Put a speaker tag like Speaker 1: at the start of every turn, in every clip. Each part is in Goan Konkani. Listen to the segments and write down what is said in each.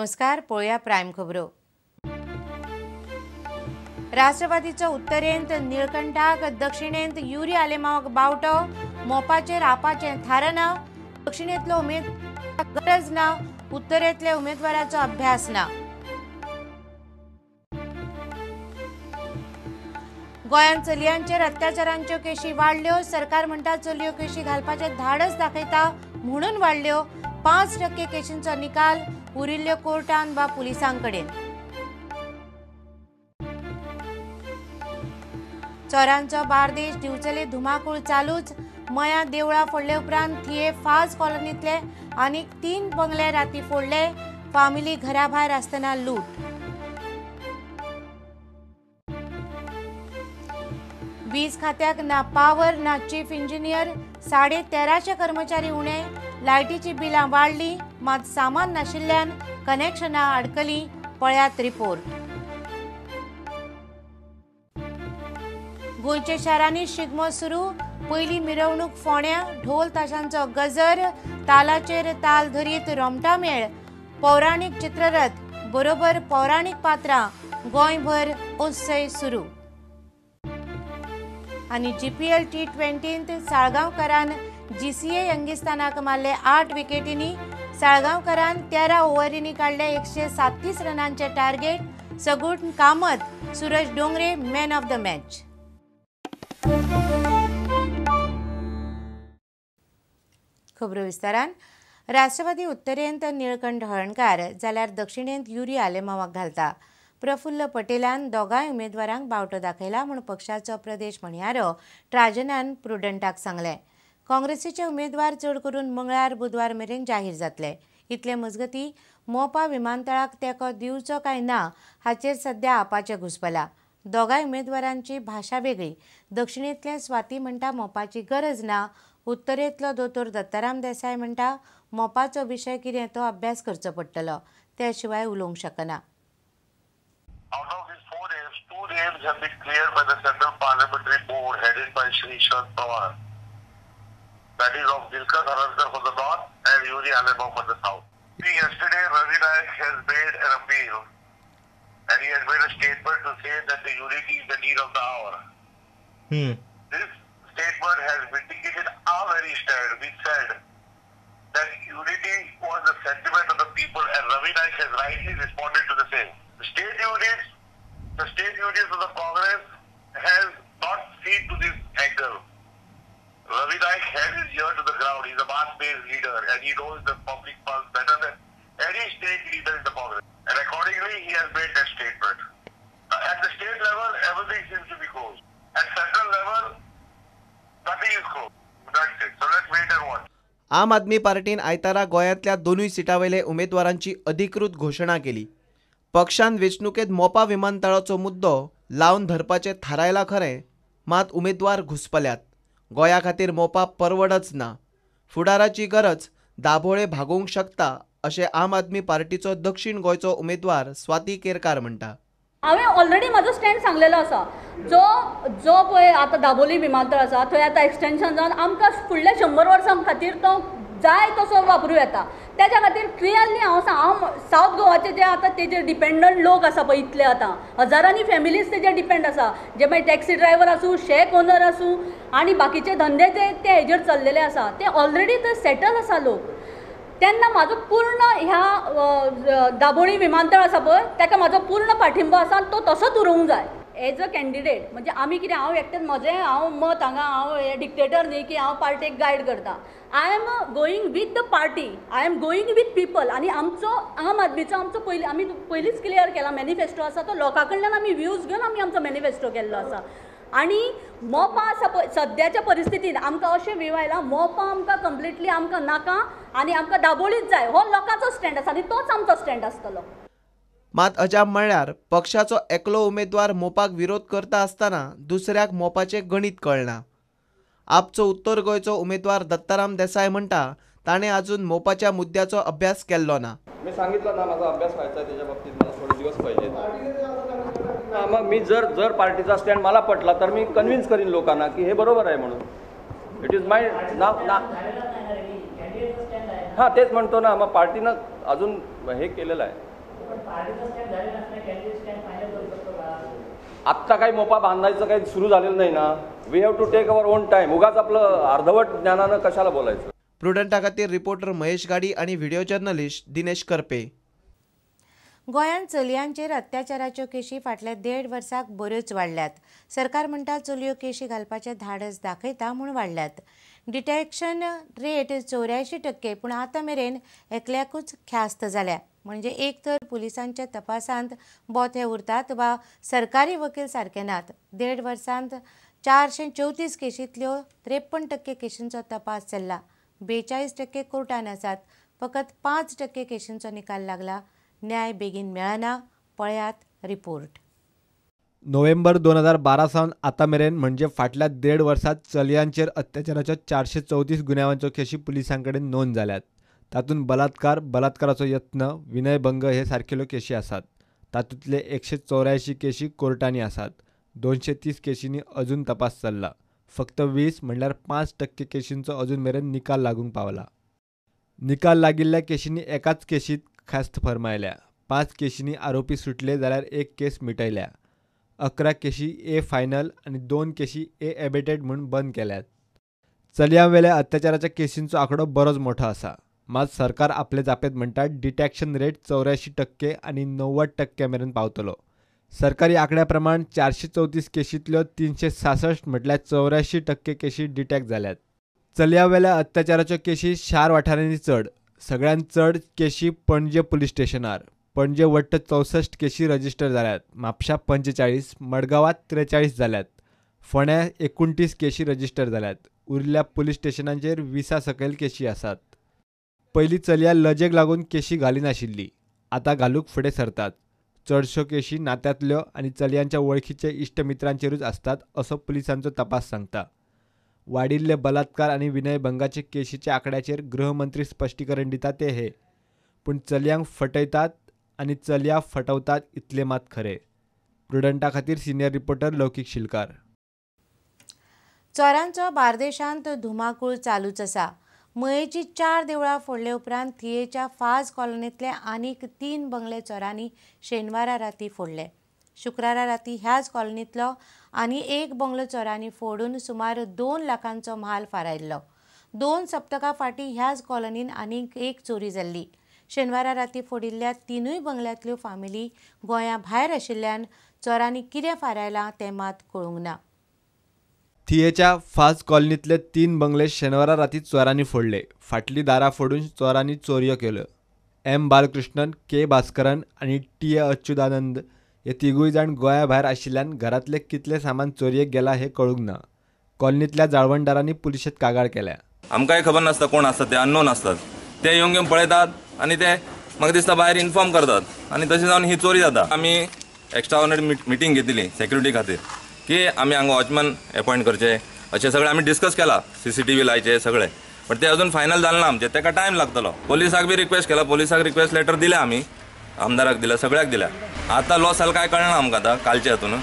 Speaker 1: नमस्कार, पळोवया प्रायम खबरो। राष्ट्रवादीचो उत्तरेंत निळकंठाक, दक्षिणेंत युरी आलेमावाक बावटो, मोपाचेर आपाचें थारना, दक्षिणेंतलो उमेदवार गरज ना, उत्तरेंतल्या उमेदवाराचो अभ्यास ना। गोंयांत चलयांचेर अत्याचारांच्यो केशी वाडल्यो, सरकार म्हणटा चलयो केशी घालपाचें धाडस दाखयता म्हणून वाडल्यो। 5% केशींचो निकाल उरिल्ल्यो कोर्टान वा पुलिसांकडेन। चोरांचो बारदेश दिवचले धुमाकूळ चालूच, मया देवळां फोडले उपरांत थिये फाज कॉलनीतले आनीक 3 बंगले राती फोडले, फामिली घरा भायर आसतना लूट। वीज खात्याक ना पावर ना चीफ इंजिनियर, 1350 कर्मचारी उणे, लायटीची बिलां वाडली मात सामान नाशिल्ल्यान कनेक्शनां अडकली, पळयात रिपोर्ट। गोंयच्या शारांनी शिगमो सुरू, पयली मिरवणूक फोंड्या, ढोल ताशांचो गजर, तालाचेर ताल धरीत रोमटा मेळ, पौराणीक चित्ररथ बरोबर पौराणीक पात्रां, गोंयभर उत्सव सुरू। आनी जीपीएल T20 साळगांवकारान जीसीए यंगिस्तानाक मारले 8 विकेटींनी, साळगांवकारान 13 ओव्हरींनी काडले 137 रनांचे target. Sagun Kamat, Suraj Dongre man of the match. खबरो विस्तारान। राष्ट्रवादी उत्तरेंत निळकंठ हळणकार जाल्यार दक्षिणेंत युरी आलेमावाक घालता। प्रफुल्ल पटेलान दोगांय उमेदवारांक बावटो दाखयला म्हूण पक्षाचो प्रदेश म्हणयारो ट्राजनान प्रुडंटाक सांगलें। काँग्रेसीचे उमेदवार चड करून मंगळार बुधवार मेरेन जाहीर जातले। इतले मजगती मोपा विमानतळाक तेंको दिवचो काय ना हाचेर सध्या आपाचें घुसपला। दोगांय उमेदवारांची भाशा वेगळी। दक्षिणेंतलें स्वाती म्हणटा मोपाची गरज ना, उत्तरेंतलो दोतोर दत्ताराम देसाय म्हणटा मोपाचो विशय कितें तो अभ्यास करचो पडटलो, त्या शिवाय उलोवंक शकना।
Speaker 2: Out of these 4 names, 2 names have been cleared by the Central Parliamentary Board headed by Shri Sharad Pawar. That is of Dilkar Haralkar for the north and Yuri Alemao for the south. Yesterday, Ravi Naik has made an appeal and he has made a statement to say that the unity is the need of the hour. This statement has vindicated our very stand. We said that unity was the sentiment of the people and Ravi Naik has rightly responded to the same. The state units of the Congress has not seen to this angle. Ravi Naik has his ear to the ground. He's a mass-based leader and he knows the public pulse better than any state leader in the Congress. And accordingly, he has made that statement. At the state level, everything seems to be closed. At central level, nothing is closed. That's it. So let's wait and watch.
Speaker 3: आम आदमी पार्टीन आयतारा गोंयांतल्या दोनूय सिटांवेले उमेदवारांची अधिकृत घोशणा केली। पक्षान वेंचणुकेत मोपा विमानतळाचो मुद्दो लावन धरपाचें थारायलां खरें, मात उमेदवार घुसपल्यात। गोंया खातीर मोपा परवडच ना, फुडाराची गरज दाभोळे भागोवंक शकता अशें आम आदमी पार्टीचो दक्षिण गोंयचो उमेदवार स्वाती केरकार म्हणटा।
Speaker 4: हांवें ऑलरेडी म्हाजो स्टँड सांगलेलो आसा। जो जो पळय आतां दाबोली विमानतळ आसा थंय आतां एक्सटेंशन जावन आमकां फुडल्या 100 वर्सां खातीर तो जाय तसो वापरूं येता। तेज्या खातीर क्लियरली हांव सांग, हांव सावथ गोवाचे जे आतां तेजेर डिपेंडंट लोक आसा पळय इतले आतां हजारांनी फॅमिलीज तेजेर डिपेंड आसा, जे मागीर टॅक्सी ड्रायव्हर आसूं, शॅक ओनर आसूं आनी बाकीचे धंदे जे ते हेजेर चल्लेले आसा ते ऑलरेडी थंय सेटल आसा लोक। तेन्ना म्हाजो पूर्ण ह्या दाबोळी विमानतळ आसा पळय तेका म्हाजो पूर्ण पाठिंबो आसा आनी तो तसोच उरोवंक जाय एज अ कॅन्डिडेट। म्हणजे आमी कितें, हांव एकटें म्हजें हांव मत हांगा हांव डिक्टेटर न्ही की हांव पार्टेक गायड करता। I am going with the party, I am going with people. आनी आमचो आम आदमीचो आमचो पयलीं आमी पयलींच क्लियर केला मॅनिफेस्टो आसा तो लोकां कडल्यान आमी व्यूज घेवन आमी आमचो मॅनिफेस्टो केल्लो आसा। आनी मोपा आसा पळय सद्याच्या परिस्थितीन आमकां अशें व्यू आयला मोपा आमकां कंप्लिटली आमकां नाका आनी आमकां दाबोळीच जाय, हो लोकांचो स्टँड आसा आनी तोच आमचो स्टँड आसतलो।
Speaker 3: मात अजाप म्हळ्यार पक्षाचो एकलो उमेदवार मोपाक विरोध करता आसतना दुसऱ्याक मोपाचें गणीत कळना। आपचो उत्तर गोंयचो उमेदवार दत्ताराम देसाय म्हणटा ताणें अजून मोपाच्या मुद्द्याचो अभ्यास केल्लो ना।
Speaker 5: मी सांगितलं ना माझा अभ्यास व्हायचा त्याच्या बाबतीत मला थोडे दिवस पाहिजे। मग मी जर जर पार्टीचा स्टँड मला पटला तर मी कन्व्हिन्स करीन लोकांना की हे बरोबर आहे म्हणून। It is my ना हां तेच म्हणतो ना, मग पार्टीनं अजून हे केलेलं आहे। आत्ता काही मोपा बांधायचं काही सुरू झालेलं नाही ना. We have to take our own time. उगाच आपलं अर्धवट ज्ञानानं कशाला बोलायचं.
Speaker 3: प्रुडंटा खातीर रिपोर्टर महेश गाडी आणि व्हिडिओ जर्नलिस्ट दिनेश करपे.
Speaker 1: गोंयांत चलयांचेर अत्याचाराच्यो केशी फाटल्या 1.5 वर्साक बऱ्योच वाडल्यात. सरकार म्हणटा चलयो केशी घालपाचें धाडस दाखयता म्हूण वाडल्यात. डिटॅक्शन रेट 84%, पूण आतां मेरेन एकल्याकूच ख्यास्त जाल्या. म्हणजे एक तर पुलिसांच्या तपासांत बोथे उरतात वा सरकारी वकील सारके नात. 1.5 वर्सांत 434 केशींतल्यो 53% केशींचो तपास चल्ला. 42% कोर्टान आसात. फकत 5% केशींचो निकाल लागला. न्याय बेगीन मेळना. पळयात रिपोर्ट.
Speaker 6: नोव्हेंबर 2012 सावन आतां मेरेन म्हणजे फाटल्या 1.5 वर्सांत चलयांचेर अत्याचाराच्यो 434 गुन्यांवांच्यो केशी पुलिसां कडेन नोंद जाल्यात. तातूंत बलात्कार, बलात्काराचो यत्न, विनयभंग हे सारकेल्यो केशी आसात. तातूंतले 184 केशी कोर्टांनी आसात. 230 केशींनी अजून तपास चल्ला. फक्त 20 म्हणल्यार 5% केशींचो अजून मेरेन निकाल लागूंक पावला. निकाल लागिल्ल्या केशींनी एकाच केशींत ख्यास्त फर्मायल्या. 5 केशींनी आरोपी सुटले जाल्यार 1 केस मिटयल्या. 11 केशी ए फायनल आनी 2 केशी ए एबेटेड म्हूण बंद केल्यात. चलयां वेल्या अत्याचाराच्या केशींचो आंकडो बरोच मोठो आसा. मात सरकार आपले जापेंत म्हणटा डिटॅक्शन रेट 84% आनी 90% मेरेन पावतलो. सरकारी आंकड्या प्रमाण 434 केशींतल्यो 366 म्हटल्यार 84% केशी डिटॅक्ट जाल्यात. चलयां वेल्या अत्याचाराच्यो केशी शार वाठारांनी चड. सगळ्यांत चड केशी पणजे पुलीस स्टेशनार. पणजे वट्ट 64 केशी रजिस्टर जाल्यात. म्हापशा 45, मडगांवांत 43 जाल्यात. फोंड्या 29 केशी रजिस्टर जाल्यात. उरिल्ल्या पुलीस स्टेशनांचेर 20 सकयल केशी आसात. पयलीं चलयां लजेक लागून केशी घालिनाशिल्ली, आतां घालूंक फुडें सरतात. चडश्यो केशी नात्यांतल्यो आनी चलयांच्या वळखीचे इश्ट मित्रांचेरूच आसतात असो पुलिसांचो तपास सांगता. वाडिल्ले बलात्कार आनी विनयभंगाचे केशीच्या आंकड्याचेर गृहमंत्री स्पश्टीकरण दिता ते हे, पूण चलयांक फटयतात आनी चलयां फटवतात इतलें मात खरें. प्रुडंटा खातीर सिनियर रिपोर्टर लौकीक शिलकार.
Speaker 1: चोरांचो बार्देशांत धुमाकूळ चालूच आसा. मयेची 4 देवळां फोडले उपरांत थियेच्या फाज कॉलनींतले आनीक 3 बंगले चोरांनी शेनवारा राती फोडले. शुक्रारा राती ह्याच कॉलनींतलो आनी 1 बंगलो चोरांनी फोडून सुमार 2 लाखांचो म्हाल फारायल्लो. 2 सप्तकां फाटीं ह्याच कॉलनीन आनीक 1 चोरी जाल्ली. शेनवारा राती फोडिल्ल्या 3 बंगल्यांतल्यो फामिली गोंया भायर आशिल्ल्यान चोरांनी कितें फारायलां तें मात कळूंक ना.
Speaker 6: थियेच्या फाज कॉलनींतले 3 बंगले शेनवारा राती चोरांनी फोडले. फाटली दारां फोडून चोरांनी चोरयो केल्यो. एम बालकृष्णन, के भास्करन आनी टी ए अच्युतानंद हे तिगूय जाण गोंया भायर आशिल्ल्यान घरांतले कितले सामान चोरयेक गेला हें कळूंक ना. कॉलनींतल्या जाळवणदारांनी पुलिशेंत कागाळ केल्या.
Speaker 7: आमकांय खबर नासता कोण आसता ते, अननोन आसतात ते, येवन घेवन पळयतात आनी ते म्हाका दिसता भायर इन्फॉर्म करतात आनी तशें जावन ही चोरी जाता. आमी एक्स्ट्रा ऑर्डिनरी मिटींग घेतली सेक्युरिटी खातीर की आमी हांगा वॉचमॅन एपॉयंट करचे अशें सगळें आमी डिस्कस केला. CCTV लायचे सगळें, बट ते अजून फायनल जालें ना आमचें, ताका टायम लागतलो. पोलिसाक बी रिक्वेस्ट केला, पोलिसाक रिक्वेस्ट लेटर दिल्या आमी, आमदाराक दिल्या, सगळ्याक दिल्या. आतां लॉस जालो काय कळना आमकां आतां कालचे हातून.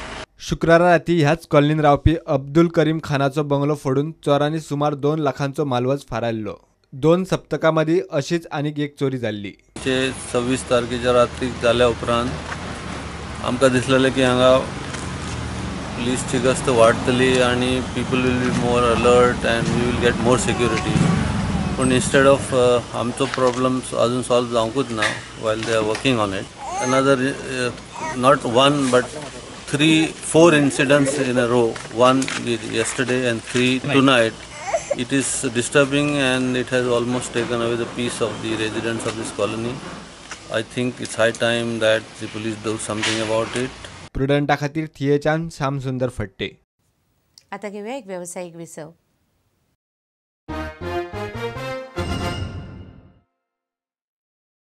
Speaker 6: शुक्रारा राती ह्याच कॉलनीन रावपी अब्दुल करीम खानाचो बंगलो फोडून चोरांनी सुमार 2 लाखांचो मालवज फारायल्लो. 2 सप्तकां मदीं अशीच आनीक 1 चोरी जाल्ली.
Speaker 8: 26 तारखेच्या रात्रीक जाल्या उपरांत आमकां दिसलेलें की हांगा पुलिसची गस्त वाडटली आनी people will be more alert and we will get more security. पूण इन्स्टेड ऑफ आमचो प्रॉब्लम अजून सॉल्व जावंकूच ना. While they are working on it, another not 1 but 3-4 incidents in a row, 1 yesterday and 3 tonight. It is disturbing and it has almost taken away the peace of the residents of this colony. I think it's high time that the police do something about it.
Speaker 6: प्रुडंटा खातीर थियेच्यान श्याम सुंदर फट्टे.
Speaker 1: आता घेऊया एक व्यावसायिक विसव.